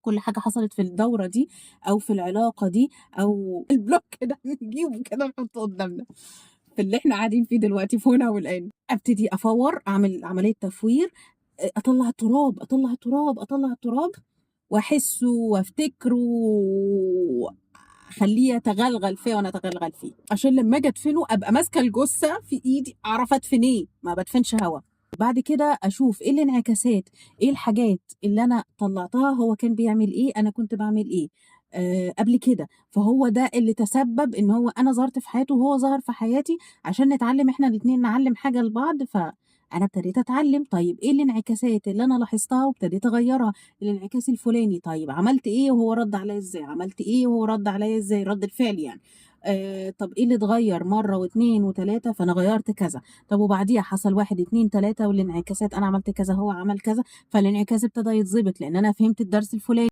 كل حاجة حصلت في الدورة دي أو في العلاقة دي أو ال block ده نجيبه كده نحطه قدامنا في اللي احنا قاعدين فيه دلوقتي في هنا والآن. أبتدي أفور، أعمل عملية تفوير، أطلع التراب، أطلع التراب، أطلع التراب، وأحسه وأفتكره، أخليه يتغلغل فيه وأنا أتغلغل فيه، عشان لما أجي أدفنه أبقى ماسكة الجثة في إيدي، أعرف أدفن إيه، ما بدفنش هوا. بعد كده أشوف إيه الانعكاسات، إيه الحاجات اللي أنا طلعتها، هو كان بيعمل إيه، أنا كنت بعمل إيه قبل كده. فهو ده اللي تسبب إن هو أنا ظهرت في حياته وهو ظهر في حياتي، عشان نتعلم إحنا الاتنين، نعلم حاجة لبعض. فأنا ابتديت أتعلم، طيب إيه الانعكاسات اللي أنا لاحظتها وابتديت أغيرها، الانعكاس الفلاني، طيب عملت إيه وهو رد عليا إزاي، عملت إيه وهو رد عليا إزاي، رد الفعل يعني. طب إيه اللي اتغير مرة واتنين وتلاتة، فأنا غيرت كذا. طب وبعديها حصل 1 2 3، والانعكاسات أنا عملت كذا هو عمل كذا، فالانعكاس ابتدى يتظبط لأن أنا فهمت الدرس الفلاني.